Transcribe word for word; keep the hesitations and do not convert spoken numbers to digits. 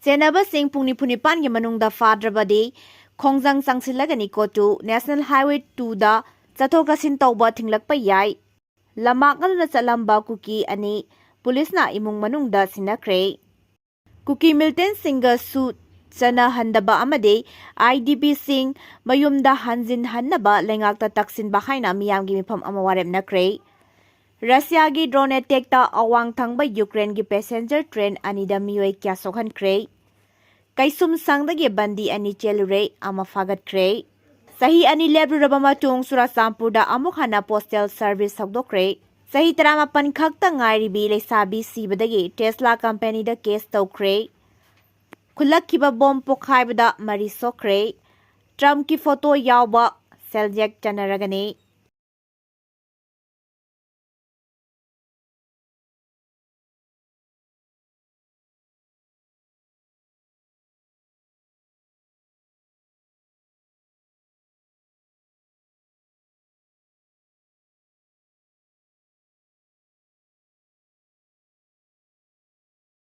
ꯆꯦꯟꯅꯕꯁꯤꯡ ꯄꯨꯡ ꯅꯤꯐꯨ ꯅꯤꯄꯥꯟꯒꯤ ꯃꯅꯨꯡꯗ ꯐꯥꯗ꯭ꯔꯕꯗꯤ ꯈꯣꯡꯖꯪ ꯆꯪꯁꯤꯜꯂꯒꯅꯤ꯫ ꯀꯣꯇꯨ ꯅꯦꯁꯅꯦꯜ ꯍꯥꯏꯋꯦ ꯇꯨꯗ ꯆꯠꯊꯣꯛ ꯆꯠꯁꯤꯟ ꯇꯧꯕ ꯊꯤꯡꯂꯛꯄ ꯌꯥꯏ꯫ ꯂꯝꯃꯥꯡ ꯑꯗꯨꯅ ꯆꯠꯂꯝꯕ ꯀꯨꯀꯤ ꯑꯅꯤ ꯄꯨꯂꯤꯁꯅ ꯏꯃꯨꯡ ꯃꯅꯨꯡꯗ ꯁꯤꯟꯅꯈ꯭ꯔꯦ꯫ ꯀꯨꯀꯤ ꯃꯤꯂꯤꯇꯦꯟꯁꯤꯡꯒꯁꯨ ꯆꯠꯅꯍꯟꯗꯕ ꯑꯃꯗꯤ IDPꯁꯤꯡ ꯃꯌꯨꯝꯗ ꯍꯟꯖꯤꯟꯍꯟꯅꯕ ꯂꯩꯉꯥꯛꯇ ꯇꯛꯁꯤꯟꯕ ꯍꯥꯏꯅ ꯃꯤꯌꯥꯝꯒꯤ ꯃꯤꯐꯝ ꯑꯃ ꯋꯥꯔꯦꯞꯅꯈ꯭ꯔꯦ꯫ ꯔꯁꯤꯌꯥꯒꯤ ꯗ꯭ꯔꯣꯟ ꯑꯦꯇꯦꯛꯇ ꯑꯋꯥꯡ ꯊꯪꯕ ꯌꯨꯀ꯭ꯔꯦꯟꯒꯤ ꯄꯦꯁꯦꯟꯖꯔ ꯇ꯭ꯔꯦꯟ ꯑꯅꯤꯗ ꯃꯤꯑꯣꯏ ꯀꯌꯥ ꯁꯣꯛꯍꯟꯈ꯭ꯔꯦ? ꯀꯩꯁꯨꯝꯁꯪꯗꯒꯤ ꯕꯟꯗꯤ ꯑꯅꯤ ꯆꯦꯜꯂꯨꯔꯦ, ꯑꯃ ꯐꯥꯒꯠꯈ꯭ꯔꯦ꯫ ꯆꯍꯤ ꯑꯅꯤ ꯂꯦꯞꯂꯨꯔꯕ ꯃꯇꯨꯡ ꯆꯨꯔꯥꯆꯥꯟꯄꯨꯔꯗ ꯑꯃꯨꯛ ꯍꯟꯅ ꯄꯣꯁꯇꯦꯜ ꯁꯔꯚꯤꯁ ꯍꯧꯗꯣꯛꯈ꯭ꯔꯦ꯫ ꯆꯍꯤ ꯇꯔꯥꯃꯥꯄꯟ ꯈꯛꯇ ꯉꯥꯏꯔꯤꯕꯤ ꯂꯩꯁꯥꯕꯤ ꯁꯤꯕꯗꯒꯤ ꯇꯦꯁꯂꯥ ꯀꯝꯄꯦꯅꯤꯗ ꯀꯦꯁ ꯇꯧꯈ꯭ꯔꯦ꯫ ꯈꯨꯜꯂꯛꯈꯤꯕ ꯕꯣꯝ ꯄꯣꯈꯥꯏꯕꯗ ꯃꯔꯤ ꯁꯣꯛꯈ꯭ꯔꯦ꯫ ꯇ꯭ꯔꯝꯞꯀꯤ ꯐꯣꯇꯣ ꯌꯥꯎꯕ ꯁꯦꯜꯌꯦꯛ ꯆꯟꯅꯔꯒꯅꯤ꯫